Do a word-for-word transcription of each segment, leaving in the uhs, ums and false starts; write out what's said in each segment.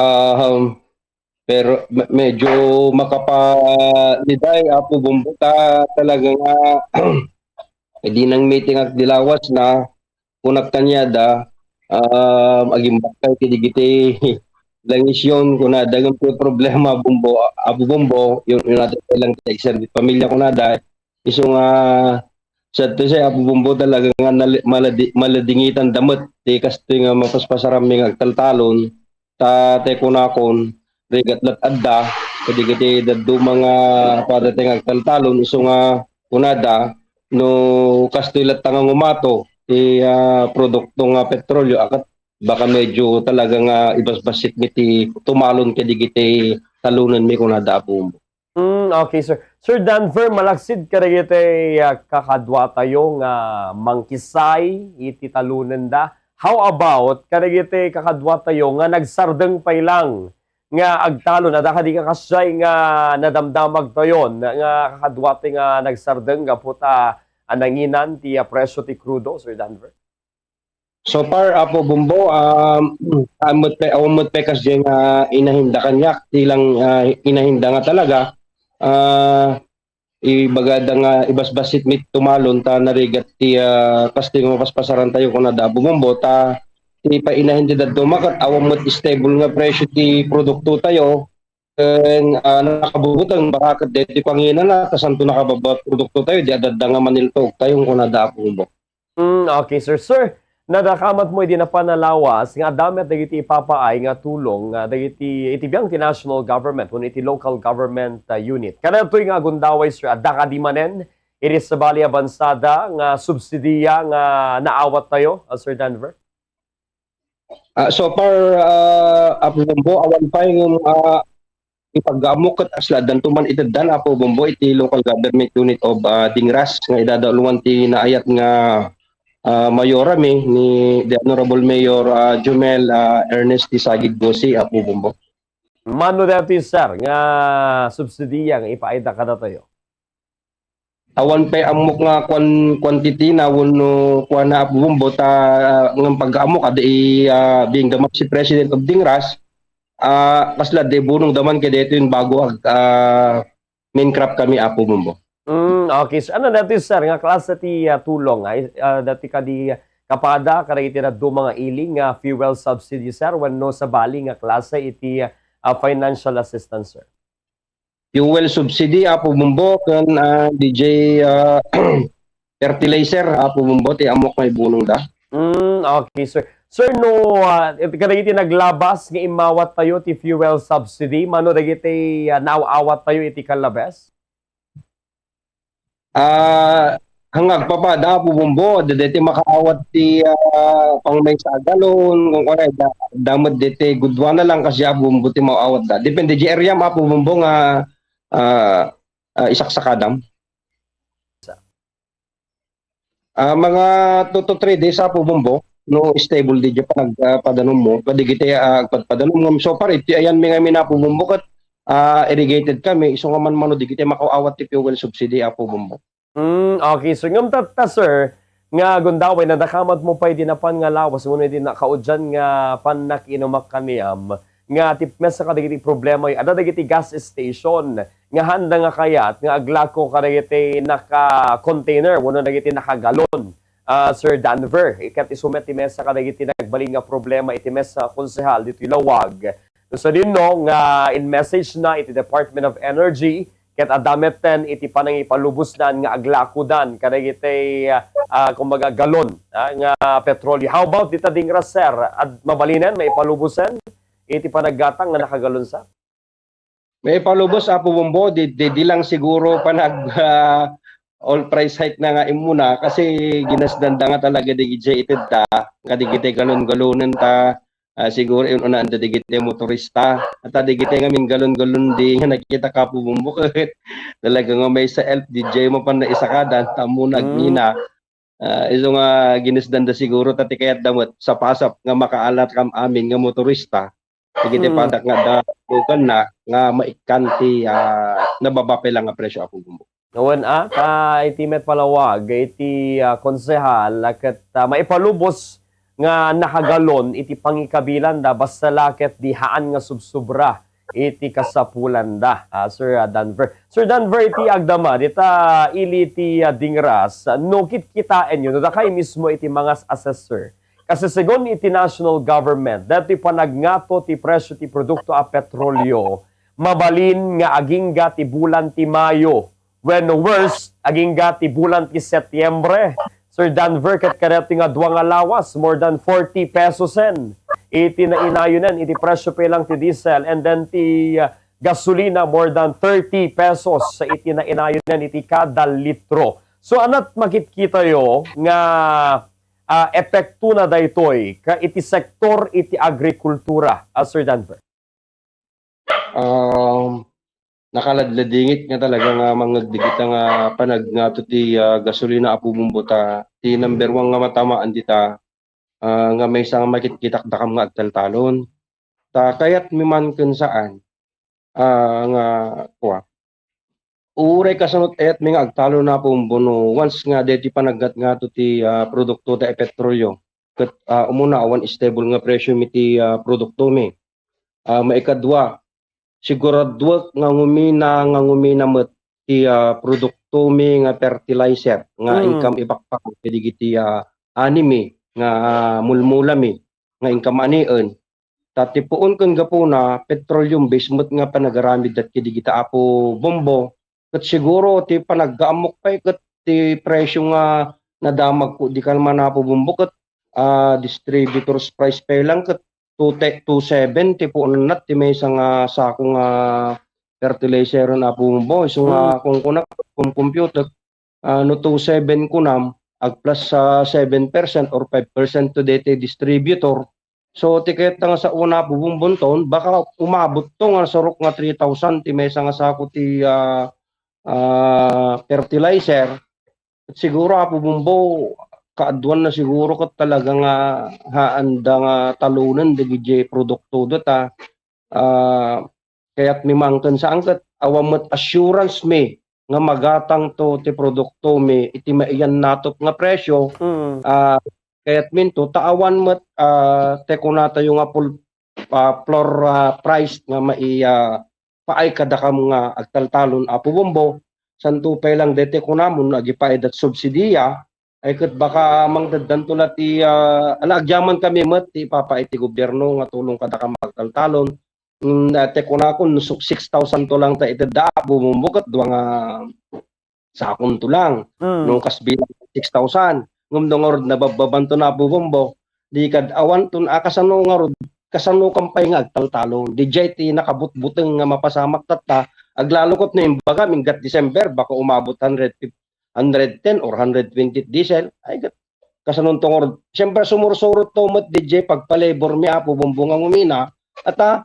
Um, pero me-, medyo makapaliday, Apo Bombo, ta talaga nga, eh, di nang meeting ak di lawas na, kunak kaniada, um, agimbakay kadagiti langisyon, kunada, "Ngem ti problema, Bombo, Apo Bombo, yun, yun natin kailang ti service pamilya," kunada. Isu nga, sad to siya, Apo Bombo, talaga nga nali-, maladi-, maladingitan da met ti kastoy nga mapaspasarammi nga agtaltalon, ta tay kunakon, rigat lat adda, kadagiti dadduma nga padati nga agtaltalon, isu nga kunada, no kastoy latta nga ngumato ti, ah, produkto nga petrolyo, a ket baka medyo talaga nga ibasbassit mi ti tumalon kadagiti talonenmi, kunada, Apo Bombo. Mm, okay, sir. Sir Danver, malaksid kadagiti, ah, kakaduatayo nga mangkisay iti talonenda. How about kadagiti kakaduatayo nga nagsardeng pay lang nga agtalon? Adda kadi kakasiay nga nadamdamagtayon nga kakaduatayo nga nagsardeng gapu ta, ah, nanginan ti, ah, presyo ti krudo, Sir Danver? So far, Apo Bombo, um, awan met pay, awan met pay kasdiay nga inahinda kaniak, ti lang, ah, inahinda nga talaga, ah, ibagada nga ibasbassit mi tumalon ta narigat ti, ah, kastoy nga mapaspasarantayo kunada, Apo Bombo, ta ti pay inahin ti dadduma ket awan met stable nga presyo ti produktotayo, ken, ah, nakabuteng, baka ket daytoy panginana, ta santo nakababa ti produktotayo, di adda nga maniltuogtayo, kunada, Apo Bombo. Mm, okay, sir. Sir, nadakamatmo idi napan a lawas nga adda met dagiti ipapaay nga tulong, ah, dagiti iti biang ti national government wenno iti local government, ah, unit. Kadagitoy nga agundaway, sir, adda kadi manen iti sabali a bansa da nga subsidiya nga naawattayo, ah, Sir Danver? Ah, so far, ah, Apo Bombo, awan pay ngem, ah, ipag-ammok ket kasla addanto man iteddan, Apo Bombo, iti local government unit of, ah, Dingras nga idadauluan ti naayat nga, ah, mayorami ni the Honorable Mayor, ah, Jumel, ah, Ernest T. Sagid Gosi, Apo Bombo. Mano daytoy, sir, nga subsidiya nga ipaayda kadatayo? Awan pay ammok nga kuan, quantity na wenno kuana, Apo Bombo, ta, ah, ngem pag-ammok, adda i, ah, being the Maxi President of Dingras, ah, kasla di bunong daman kay daytoy bago ag-, ah, main crop kami, Apo Bombo. Mm, okay. So, ano daytoy, sir, nga klase ti, ah, tulong, ay, ah, daytoy kadi kapada kadagiti dadduma nga ili nga fuel subsidy, sir, wenno sabali nga klase iti, ah, financial assistance, sir? Fuel subsidy, Apo Bombo, ken, ah, D J, ah, fertilizer, Apo Bombo, ti ammok nga ibunong da. Mm, okay, sir. Sir, no, ah, it-, kadagiti naglabas nga immawattayo ti fuel subsidy, mano dagiti, ah, naaw-awattayo iti kallabes? Ah, nga agpapada, Apo Bombo, daytoy makaawat ti, ah, pangmaysa a galon, kung kunay, da-, damet daytoy gudua na lang kasi, Apo Bombo, ti maaawat da. Depende di area, Apo Bombo, nga, ah, ah, isaksakadam. Ah, mga two to three days, Apo Bombo, no stable di panag-, ah, padanom mo, kadagiti, ah, agpadpadanom mo. So far, iti ayan mi ngamin, Apo Bombo, ket, ah, irrigated kami, isu nga man mano, dagiti makaawat ti fuel subsidy, Apo Bombo. Mm, okay, sir. Ngem tatta, sir, nga gundaway, nadakamatmo pay di napan nga lawas, wenno di nakaudian nga pannakiinumak kaniam, nga ti mesa kadagiti problema, adda dagiti gas station nga handa nga kayat nga aglako kadagiti naka-container wenno dagiti nakagalon, ah, Sir Danver. Ket isu met ti mesa kadagiti nagbalin nga problema iti mesa a konsehal ditoy Laoag. No sadino nga in-message na iti Department of Energy ket adda metten iti panangipalubosnan nga aglakodan kadagiti, ah, kumbaga, galon, ah, nga petrolyo. How about dita Dingras, sir? Ad-, mabalinen, maipalubosen iti panaggatang nga nakagalon sa? Maipalubos, Apo Bombo, di, di, di lang siguro panag-, ah, all price hike na nga immuna kasi ginasdan da nga talaga dagiti itedda, kadagiti galon-galonen ta, ah, siguro un-unaan da dagiti motorista. At dagiti ngamin galon-galon di nga nakita ka, Apo Bombo, ket talaga nga maysa elf, di jay mapan naisakadan, ta ammona agngina. Ah, isu nga ginisdan da siguro, ta ti kayat da met sapasap nga makaalat kam amin nga motorista. Dagiti Mm. padak nga da-, dugan na nga maikkan ti, ah, nababa pay lang nga presyo, Apo Bombo. Wen, ah, ta iti met palawag iti, ah, konsehal, ah, ket, ah, maipalubos nga nakagalon iti pangikabilanda, basta la ket di haan nga subsubra iti kasapulanda, ah, Sir, ah, Danver. Sir Danver, iti agdama, dita ili ti, ah, dingras, no kitkitaenyo, no dakay mismo iti mga assessor, kasi segun iti national government, datoy panagngato ti presyo ti produkto a petrolyo, mabalin nga agingga ti bulan ti Mayo. When worse, agingga ti bulan ti Setyembre. Sir Danver, ket kadatoy nga dua nga lawas, more than forty pesosen iti nainayonen iti presyo pay lang ti diesel, and then ti, ah, gasolina, more than thirty pesos iti nainayonen iti kada litro. So, anat makitkitayo nga, ah, epektona daytoy ka iti sektor iti agrikultura, ah, Sir Danver? Um, nakaladladingit nga talaga nga mangngeg dagita nga panagngato ti, ah, gasolina, Apo Bombo, ta ti number one nga matamaan dita, ah, nga maysa nga makitkitak dakam nga agtaltalon. Ta kayatmi man ken saan, ah, nga, kua, uray kasano ti kayatmi nga agtalon, Apo Bombo, no once nga daytoy panagngatngato ti, ah, produkto ta petrolyo, ket, ah, umuna, awan stable nga presyo mi ti, ah, produkto mi. Ah, maikadua, siguraduek nga ngumina, nga ngumina met ti, ah, produkto mi nga fertilizer nga Mm. inkam ipakpak kadagiti, ah, ani mi nga, ah, mulmula mi nga inkam anien. Ta ti puon ken gapuna, petroleum base met nga panagaramid dat kadagita, Apo Bombo. Ket siguro ti panaggaamok pay ket ti presyo nga nadamagko di kalman, Apo Bombo, ket, ah, distributor's price pay lang ket two te-, two seven ti puonanna ti maysa nga sako nga fertilizer, Apo Bombo. Isu nga Mm. kunkuna, kumkumpiutek, ah, no two seven kunam, ag-plus sa seven percent or five percent to daytoy distributor. So, ti kayat nga sa una, Apo Bombo, ton, baka umabot to nga surok nga three thousand ti maysa nga sako ti, ah, ah, fertilizer. Siguro, Apo Bombo, kaaduan na siguro ket talaga nga haanda nga talonen dagiti produkto dita. Ah, kayatmi man ken saan ket awan met assurance mi nga magatangto ti produkto mi iti maiyannatop nga presyo. Mm. Ah, kayatminto ta awan met, ah, ti kunatayo nga pul-, ah, floor, ah, price nga mai-, ah, paay kadakam nga agtaltalon, Apo Bombo. Santo pay lang daytoy kunamon no agipaay dat subsidiya, ay ket baka mangteddanto la ti, ah, ala, agyaman kami met ti ipapaay ti gobierno nga tulong kadakam agtaltalon. Mm, ah, ti kunakon, no suk-, six thousand to lang ta itedda, Apo Bombo, ket dua nga sakonto lang. Mm. No kasbilang six thousand. Ngem no ngarud nababbabanto na, Apo Bombo, di kad awanton, ah, kasano ngarud, kasano kam pay nga agtaltalon? Didiay ti nakabutbuteng nga mapasamak tatta, aglalo ket no imbagam, inggat December, baka umabot hundred fifty, hundred ten or hundred twenty diesel. Ay, ket kasano to ngarud? Siyempre, sumursurot to met didiay pagpa-labor mi, Apo Bombo, nga ngumina. At, ah,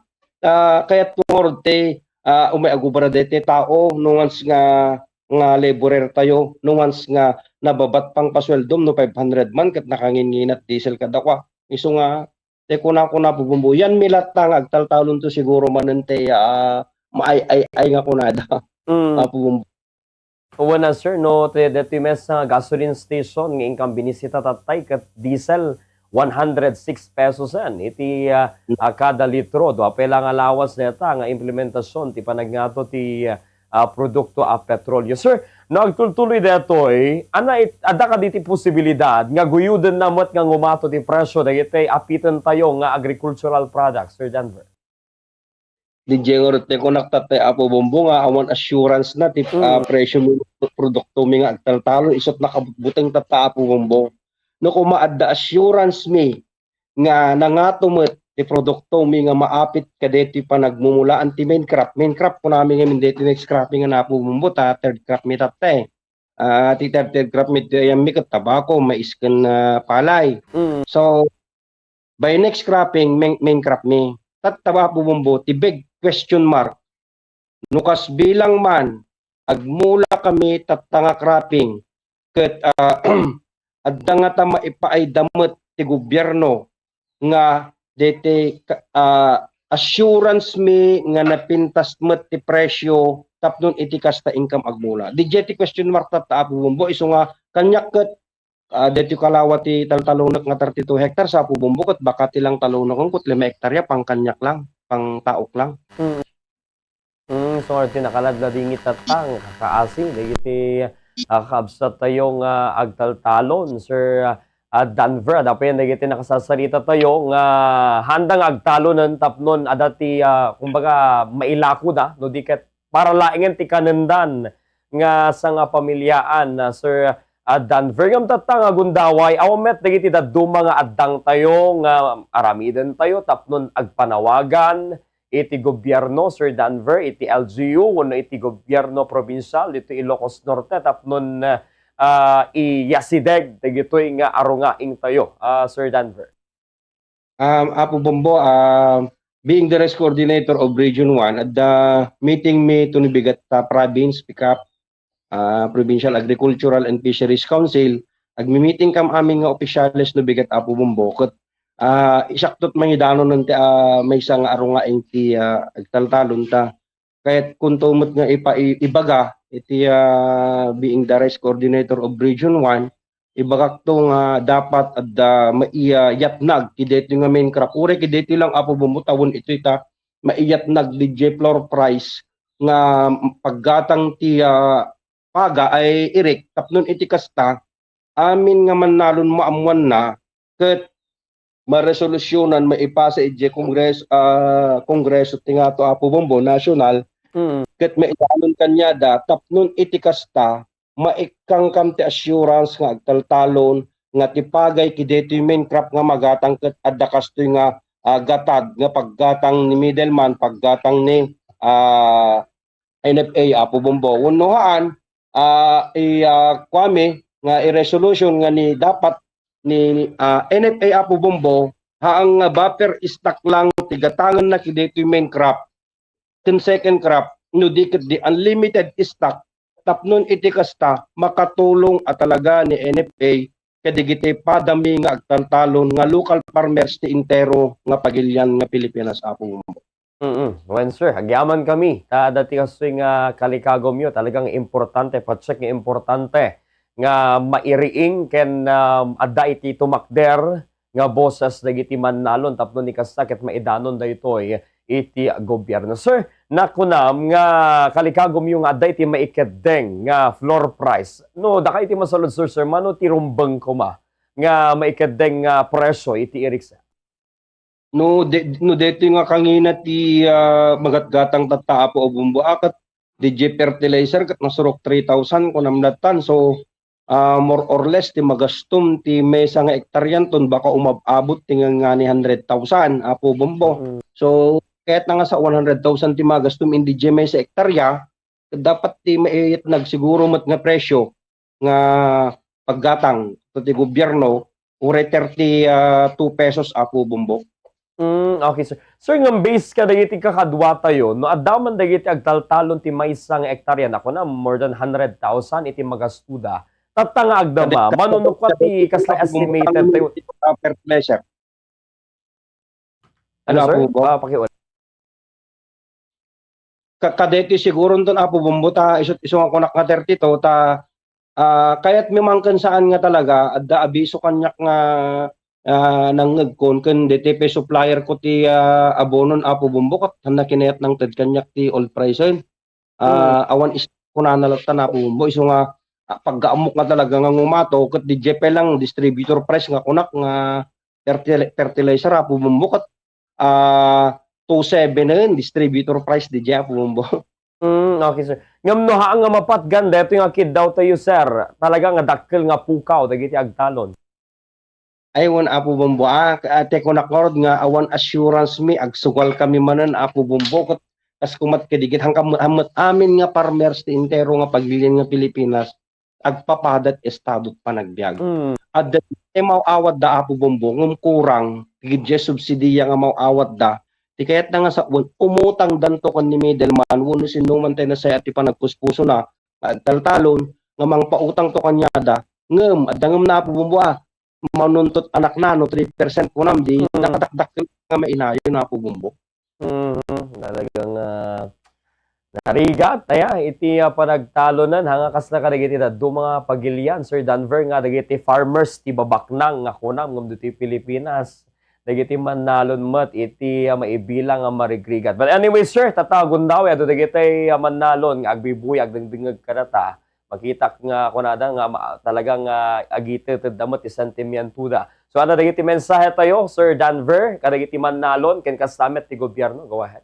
ah, kayat to ngarud ti, ah, umay agubra daytoy tao, no once nga, nga laborer tayo, no once nga nababat pang pasueldom, no five hundred man, ket nakanginginat diesel kadakua. Isu nga, ti kunakuna, Apo Bombo, yan mi latta nga agtaltalon to siguro manen ti, ah, maay-ay-ay nga kunada. Mm. Apo Bombo. Wen a, sir, no, ti, deti mes, ah, gasoline station nga inkam binisita tattay ket diesel, one hundred six pesosen iti, ah, ah, kada litro. Dua pay la nga lawas deta nga implementasion ti panagngato ti, ah, produkto a petrolyo. Sir, no agtultuloy detoy, ana it-, adda kadi ti posibilidad nga guyudenna met nga ngumato ti presyo dagiti apitentayo nga agricultural products, Sir Denver? Didiay ngarud ti kunak tattay, Apo Bombo, nga awan assurance na ti, ah, Mm. presyo mi, produkto mi nga agtaltalon, isut' nakabutbuteng tatta, Apo Bombo. No koma adda assurance mi nga nangato met ti produkto mi nga maapit kadaytoy panagmumulaan ti main crop. Main crop, kunami ngamin daytoy next cropping nga, Apo Bombo, ta third crop mi tatta, eh. Ah, ti third, third crop mi ti ayan mi ket tabako, mais ken, ah, palay. Mm. So, by next cropping, main, main crop mi. Tatta, Apo Bombo, ti big question mark. No kasbilang man, agmula kami tatta nga cropping, ket, ah, adda ngata maipaayda met ti gobierno nga deti ka-, ah, assurance mi nga napintas met ti presyo tapno iti kasta inkam agmula. Didiay ti question mark tatta, Apo Bombo, isu nga kaniak ket ah, daytoy kalawa ti taltalonek nga thirty-two hectares, Apo Bombo, ket baka ti lang taloneken ket lima hektarya, pangkaniak lang, pangtaok lang. Mm. Mm, so, ti nakalad la dingit tatta nga kakaasi, dagiti, ah, kakabsat tayo nga agtaltalon, Sir, ah, Danver, adda pay dagiti nakasarsarita tayo nga handa nga agtalonen tapnon adda ti, ah, kumbaga, mailakoda, no di ket para laengen ti kanendan nga sangapamiliaan, ah, Sir, ah, Danver. Ngem tatta nga gundaway, awan met dagiti dadduma nga addang tayo nga aramiden tayo tapnon agpanawagan iti gobierno, Sir Danver, iti L G U wenno iti gobierno probinsial dito Ilocos Norte tapnon, ah, iyasideg dagitoy nga arungaing tayo, ah, Sir Danver. Um, Apo Bombo, ah, being the rice coordinator of Region one, adda meeting mi to ni bigat ta province, pickup, ah, Provincial Agricultural and Fisheries Council, agmi-meeting kam amin nga opisyales no bigat Apo Bombo, ket, ah, isaktot mangidanon ti, ah, maysa nga arungaing ti, ah, agtaltalon ta. Kayatko met nga ipa-, i-, ibaga iti, ah, being the rice coordinator of Region one, ibagakto nga dapat adda maiyatnag ki daytoy nga main crop. Uray ki daytoy lang Apo Bombo ta wen itoy ta maiyatnag didiay floor price nga paggatang ti, ah, paga ay irik tapnon iti kasta, amin nga mannalon maammoanna ket maresolusyunan maipasa idiay Kongres-, ah, Kongreso ti ngato Apo Bombo, national, Mm. ket maidanon kaniada tapnon iti kasta, maikkangkam ti assurance nga agtaltalon nga ti pagay ki daytoy main crop nga magatang ket adda kastoy nga, ah, gatad nga paggatang ni middleman, paggatang ni, ah, N F A, Apo Bombo. Wenno haan, ah, i-, ah, kuami nga i-resolution nga ni dapat ni, ah, N F A, Apo Bombo, haan nga buffer stock lang ti gatangenna ki daytoy main crop ken second crop, no di ket di unlimited stock tapnon iti kasta, makatulong a talaga ni N F A kadagiti padami nga agtaltalon nga local farmers ti entero nga pagilian nga Pilipinas, Apo Bombo. Mm, wen, sir, agyaman kami. Ta adda ti kastoy nga kalikagumyo, talagang importante, patsek nga importante nga mairiing ken, um, adda iti tumakder nga boses dagiti mannalon tapno ni kasta ket maidanon daytoy iti gobierno. Sir, nakunam nga kalikagumyo nga adda iti maikeddeng nga floor price. No, daka iti masalud, sir, sir, mano ti rumbeng koma nga maikeddeng nga presyo iti iriksa? No, de-, no detoy nga kangina ti, ah, magatgatang tatta, Apo Bombo, a, ket didiay fertilizer ket nasurok three thousand kunam lattan. So, ah, more or less ti magastom ti maysa nga ektarya ton baka umab-abot ti nganngani hundred thousand, Apo Bombo. Mm. So, kayatna nga sa one hundred thousand ti magastom indi diay maysa ektarya, dapat ti maiyatnag siguro met nga presyo nga paggatang to ti gobierno, uray thirty, ah, two pesos, Apo Bombo. Mm, okay, sir. Sir, ngem base kadagiti kakadua tayo, no adda man dagiti agtaltalon ti maysa nga ektarya, nakunam, more than hundred thousand iti magastoda. Tatta nga agdama, mano no kua ti kasla estimated tayo? Fertilizer. Ano, ano, sir? Apo Bombo? Ah, pakiulit. Ka-, kadeti siguro ton, Apo Bombo, ta isu, isu nga kunak nga thirty-two, ta, ah, kayatmi man ken saan nga talaga, adda abiso kaniak nga, ah, nangngegkon ken deti pay supplier ko ti, ah, abonon, Apo Bombo, ket hanna kinayat nangted kaniak ti old pricen. Ah, mm, awan is-, kunana latta, Apo Bombo, isu nga, ah, pagkaammok nga talaga nga ngumato, ket didiay pay lang distributor price nga kunak nga fertil-, fertilizer, Apo Bombo, ket, ah, two seven na yun, distributor price didiay, Apo Bombo. Mm, okay, sir. Ngem no haan nga mapatgan, daytoy nga kiddaw tayo, sir, talaga nga dakkel nga pukaw dagiti agtalon. Ay, wen, Apo Bombo, ah, ka-, ah, ti kunak ngarud nga awan assurance mi, agsugal kami manen, Apo Bombo, ket kas kumat kadagiti, han-, han-, met amin nga farmers ti entero nga pagilian nga Pilipinas, agpapada ti estado ti panagbiag. Mm. Adda ti maawatda, Apo Bombo, ngem kurang, ti subsidiya nga maawatda, ti kayatna nga sa-, wen, umutangdanto ken ni middleman, wenno sinoman ti nasayat ti panagpuspusona, nga agtaltalon, nga mangpautangto kaniada, ngem, adda ngem na, Apo Bombo, ah, manuntot anakna no three percent kunam, di, mm, nakadakdakkel nga mainayon, Apo Bombo. Mm, talagang, ah, Narigat, aya, iti, ah, panagtalonan, ha, nga kasla kadagiti dadduma nga pagilian, Sir Danver, nga dagiti farmers ti babaknang nga kunam ngem ditoy Pilipinas, dagiti mannalon met iti, ah, maibilang nga marigrigat. But anyway, sir, tatagun daw, adu dagiti, ah, mannalon nga agbibuya, agdengdengngeg kadata. Makitak nga kunada nga ma-, talagang, ah, agitetedda met ti sentimientoda. So, adda dagiti mensahe tayo, Sir Danver, kadagiti mannalon, ken kasta met ti gobyerno. Go ahead.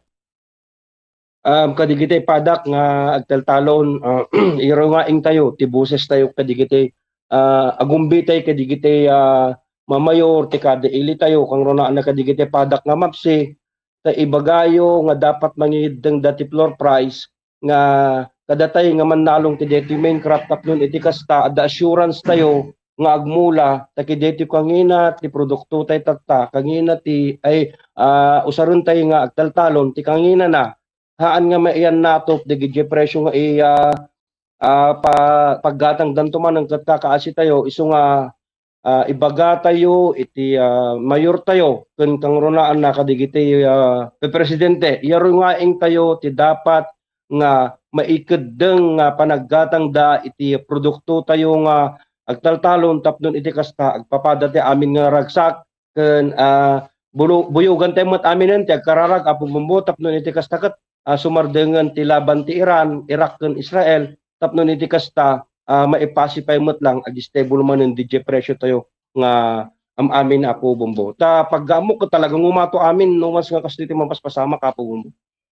Um, kadigiti padak nga agtaltalon, ah, iyaruy nga intayo, ti boses tayo kadigiti, ah, agumbitay kadigiti, ah, mamayor, ti kada ili tayo, kangrunaan na kadigiti padak nga mapsi, ta ibagayo nga dapat mangiddeng dati floor price nga kadatay nga mannalon ti daytoy Minecraft tapno iti kasta, adda assurance tayo nga agmula, ta ki daytoy kangina ti produkto tay tatta, kangina ti, ay, ah, usaren tay nga agtaltalon, ti kangina na, haan nga maiyan natop, dagiti presyo nga iya, ah, pa-, paggatangdanto manen ket kakaasi tayo, isu nga, ah, ibaga tayo iti, ah, mayor tayo, ken kangrunaan na kadigiti, ah, presidente, iyaruy nga intayo ti dapat nga maikeddeng nga panaggatangda iti produkto tayo nga agtaltalon tapno iti kasta agpapada ti amin nga ragsak ken, ah, bulo-, buyogan tayo met aminen ti agkararag, Apo Bombo, tapno iti kasta ket, ah, sumardengen ti laban ti Iran, Iraq ken Israel, tapno iti kasta, ah, maipasi pay met lang, ag-stable manen daydiay presyo tayo nga am-amin, Apo Bombo. Ta paggaammo ket talaga ngumato amin, no once nga kastoy ti mapaspasamak, Apo Bombo.